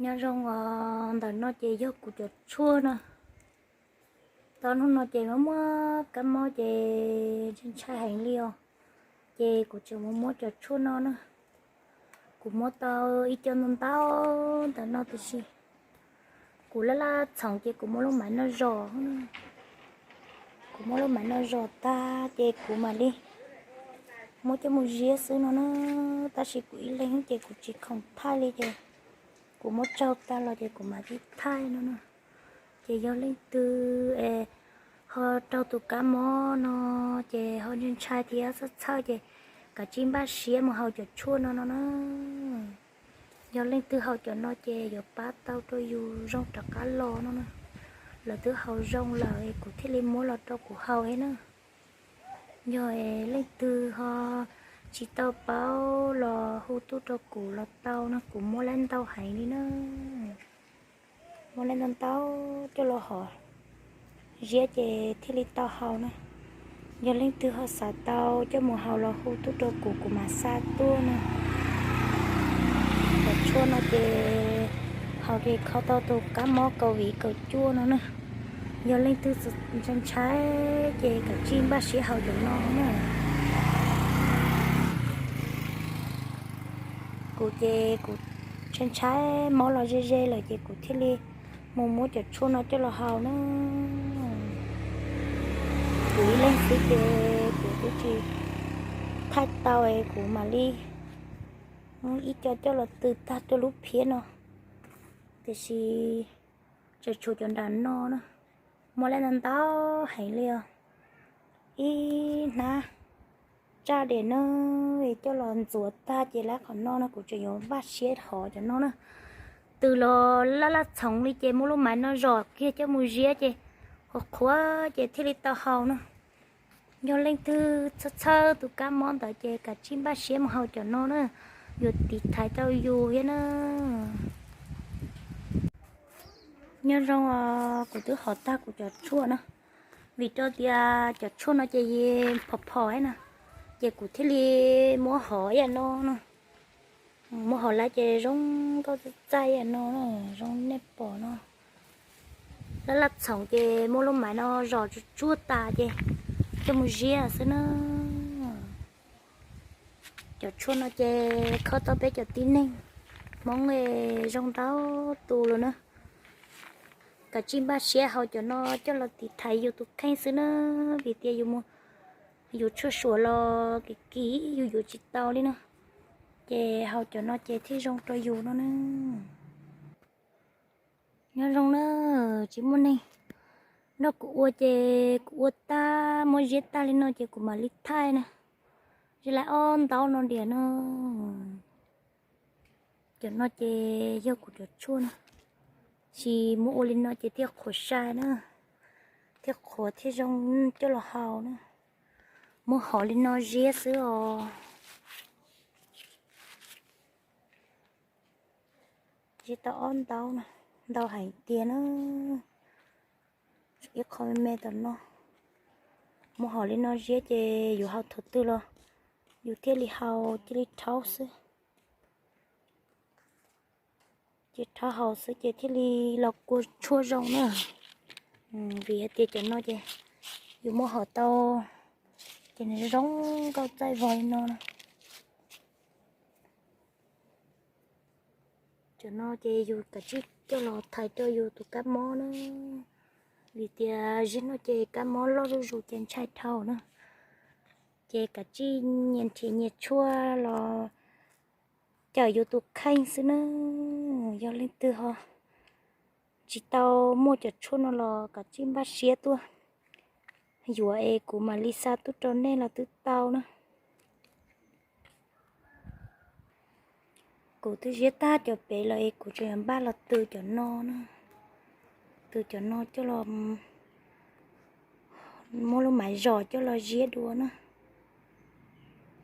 Nyob zoo os, ntawm no ces yog kuv cov tshuaj no. Tau hnub no ces muaj muaj kab mob ces ntshai heev li os. Ces kuv tseem mus muab cov tshuaj no na. Kuv muab tau ib co ntau ntau ntawm no tiam sis kuv laj laj txhoov ces kuv muab lub maiv no zos. Kuv muab lub maiv no zos tag ces kuv mam li muab coj mus ziab xwb no na. Tab sis kuv ib leeg ces kuv tsis khoom thaij li ces kuv muab tsaug tag los ces kuv mam li thaij no na. Ces yog leej twg es ho raug tus kab mob no ces ho ntshai ntshai thiab txhawj txhawj ces kav tsij npaj siab mus haus cov tshuaj no no na. Yog leej twg haus cov no ces yuav pab tau rau yus zoo rov qab los no na. Lawv twb haus zoo lawm kuv thiaj li muab los rau kuv haus thiab na. Yog leej twg ho tsis tau paub los hu tuaj rau kuv los tau no, kuv muab lab ntau heev li na. Muab lab ntau ntau coj los hov ziab ces thiaj li tau haus na. Yog leej twg ho xav tau coj mus haus los hu tuaj rau kuv, kuv mam xa tuaj na. Cov tshuaj no ces haus ces kho tau tus kab mob COVID kaum cuaj no na. Yog leej twg ntshai ntshai ces kav tsij npaj siab haus cov no na. Kuv ces kuv ntshai ntshai mob los ze ze lawm ces kuv thiaj li mus muab cov tshuaj no coj los haus na. Kuv ib leeg xwb ces kuv twb tsis thaij tau es kuv mam li muab ib co coj los tw tag rau lub phiab no. Tiam sis tseem tshuav cov nram no na, muaj lab ntau ntau heev li os. Ib hnab tsaj diam no coj los ntxuav tag ces lab qhov no no kuv tseem yuav npaj siab hov cov no na. Tw los laj laj txhoov li ces muab lub maiv no zom kiag coj mus ziab ces qhuav qhuav ces thiaj li tau haus na. Yog leej twg txhawj txhawj tus kab mob ntawd ces kav tsij npaj siab mus haus cov no na, yuav tiv thaiv tau yus thiab na. Nyob zoo os, kuv twb hov tag kuv cov tshuaj na, vim rau tias cov tshuaj no ces phom phom na, ces kuv thiaj li muab hov ib yam no na. Muab hov lawm ces zoo nkauj txaij txaij ib yam no, zoo nej pom no. Laj laj txhoov ces muab lub maiv no zom tsuag tsuag tas ces coj mus ziab xwb na. Cov tshuaj no ces kho tau peb cov tib neeg Hmoob zoo ntau tus lawm na. Kav tsij npaj siab haus cov no coj los tiv thaiv yus tus kheej xwb na, vim tias yus mus yuav tshuaj suav los kim kim yus yuav tsis tau li na. Ces haus cov no ces thiaj zoo rau yus no na. Nyob zoo na, tsis muaj neeg nrog kuv ua ces kuv ua tag muab ziab tag li no ces kuv mam li thaij na. Ziab lawm ob ntaub no ntiag no. Cov no ces yog kuv cov tshuaj na, tsis muab ua li no ces thiaj qhuav sai na, thiaj qhuav thiaj zoo coj los haus na. Muab hov li no ziab xwb os. Ziab tau ob ntaub, ntau heev tiag na. Ib qho me me tom no, muab hov li no ziab ces yus haus thaum twg los yus thiaj li haus cia li rhaub xwb. Ces rhaub haus xwb ces thiaj li los kua tshuaj zoo na. Vim hais tias cov no ces yus muab hov tau ces nws zoo nkauj txaij vog li no na. Cov no ces yus kav tsij coj los thaiv rau yus tus kab mob na, vim tias ziag no ces kab mob loj zuj zus ces ntshai dhau na. Ces kav tsij nyias nrhiav nyias tshuaj los cawm yus tus kheej xwb na. Yog leej twg ho tsis tau muaj cov tshuaj no los kav tsij npaj siab tuaj yuav es kuv mam li xa tuaj rau nej los twb tau na. Kuv twb ziab tag cov pem lawm es kuv tseem yuav npaj los tw cov no na. Tw cov no coj los muab lub maiv zom coj los ziab dua na.